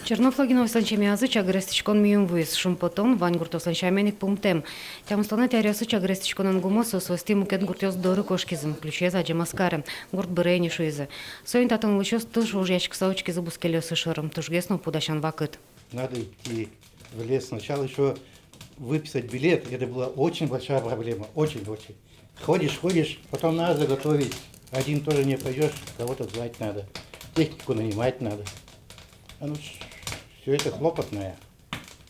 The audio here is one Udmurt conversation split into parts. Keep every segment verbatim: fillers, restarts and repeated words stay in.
Чернофлогиновъёслэн семьязы чагыр эстӥськон миым вуиз. Шумпотон вань гуртъёслэн сямен ик пумтэм. Тямыстонэтӥ аръёсы чагыр эстӥськонэн гумыса соос вӧзы мукет гуртъёс доры кошкизы, ключез адӟемаз каре. Гурт быре ини, шуизы. Соин татын улӥсьёс туж вожъяськыса учкизы бускельёссы шоры. Тужгес но пу дасян вакыт. Надо идти в лес сначала ещё выписать билет. Это была очень большая проблема, очень-очень. Ходишь, ходишь, потом надо готовить. Один тоже не пойдёшь, кого-то звать надо. Технику нанимать надо. А ну, всё это хлопотное.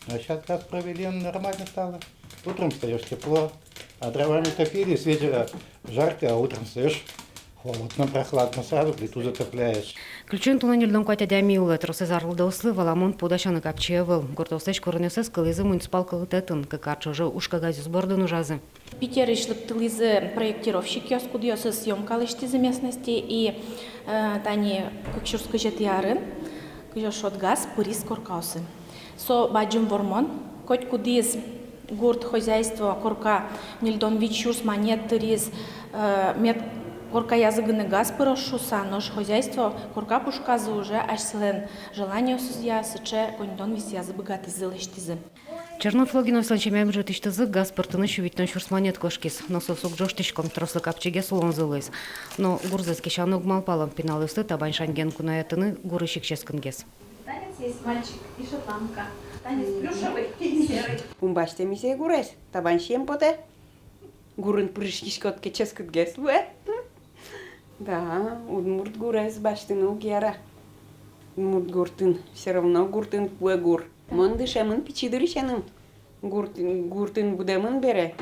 А сейчас газ провели, нормально стало. Утром встаёшь — тепло, а дровами топили, с вечера жарко, а утром встаёшь — холодно, прохладно, сразу плиту затопляешь. Ключын туннэ ньыльдон куать адями улэ. Тросэз арлыдоослы, валамон, пу дасяны капчи ӧвӧл. Гуртъёслэсь куронъёссэс кылӥзы муниципал кӧлытэт, кык ар ӵоже уж кагазъёс бордын ужазы. Питерысь лыктылӥзы проектировщикъёс, кудъёсыз съёмка лэсьтӥзы местности, и, э, тани кык сюрс кызетӥ арын, кызьы шот, газ пыриз коркаосы. Со бадӟым вормон. Котькудӥз гурт, хозяйство корка ньыльдон вить сюрс манет тыриз, э, мед коркаязы гинэ газ пыроз шуыса, нош хозяйство корка пушказы уже асьсэлэн желаниосызъя сыӵе коньдон висъязы, быгатӥзы, лэсьтӥзы. Чернофлогиновъёслэн семья бюджетысьтызы газ пыртыны сю витьтон сюрс манет кошкиз. Но соос уг ӝожтӥсько, трослы капчигес улонзы луиз. Но гурзэс кесяны уг малпало. Пиналъёсты табань шаньгиен куноятыны гурысь ик ческытгес. Танец есть, мальчик, и шотландка. Танец плюшевый и серый. Ум басьтэмзэ гурез табань сием потэ. Гурын пыриськиськод ке, ческытгес луэ. Да, удмурт гурез басьтыны уг яра. Удмурт гуртын, всё равно гуртын куэ гур. Мон дышемын пичи дырысеным. Гурт-, гуртын будэмын бере.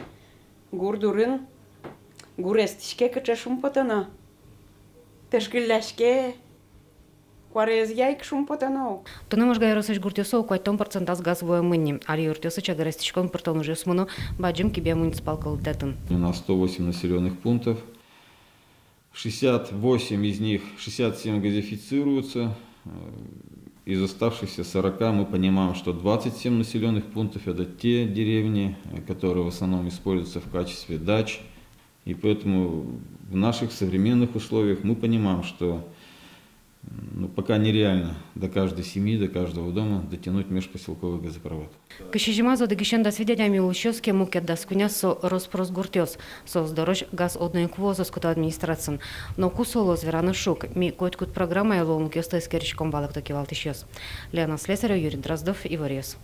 Гур дурын гур эстӥське, кыӵе шумпотоно. Тэшкылляське, куараезъя ик шумпотоно. Туннэ Можга ёросысь гуртъёсы ог куатьтон процентаз газ вуэмын ни. Али юртъёсы чагыр эстӥськон пыртон ужъёс мыно бадӟым Кибе муниципал кӧлытэт. На сто восемь населённых пунктов шестьдесят восемь из них, шестьдесят семь газифицируются. Э, из оставшихся сорока мы понимаем, что двадцать семь населённых пунктов — это те деревни, э, которые в основном используются в качестве дач. И поэтому в наших современных условиях мы понимаем, что, м, ну, пока нереально до каждой семьи, до каждого дома дотянуть межпоселковый газопровод. Кызь сизьымаз одӥгысен дас вить адями улӥсьёс ке, мукет дас куиньяз — со рос-прос гуртъёс. Соос дорозь газ одно ик вуоз, оскыто администрациын. Но ку со луоз, вераны шуг. Ми котькуд программая луонлыкъёсты эскериськом, валэкто кивалтӥсьёс. Лена Слесарева, Юрий Дроздов, «Иворъёс».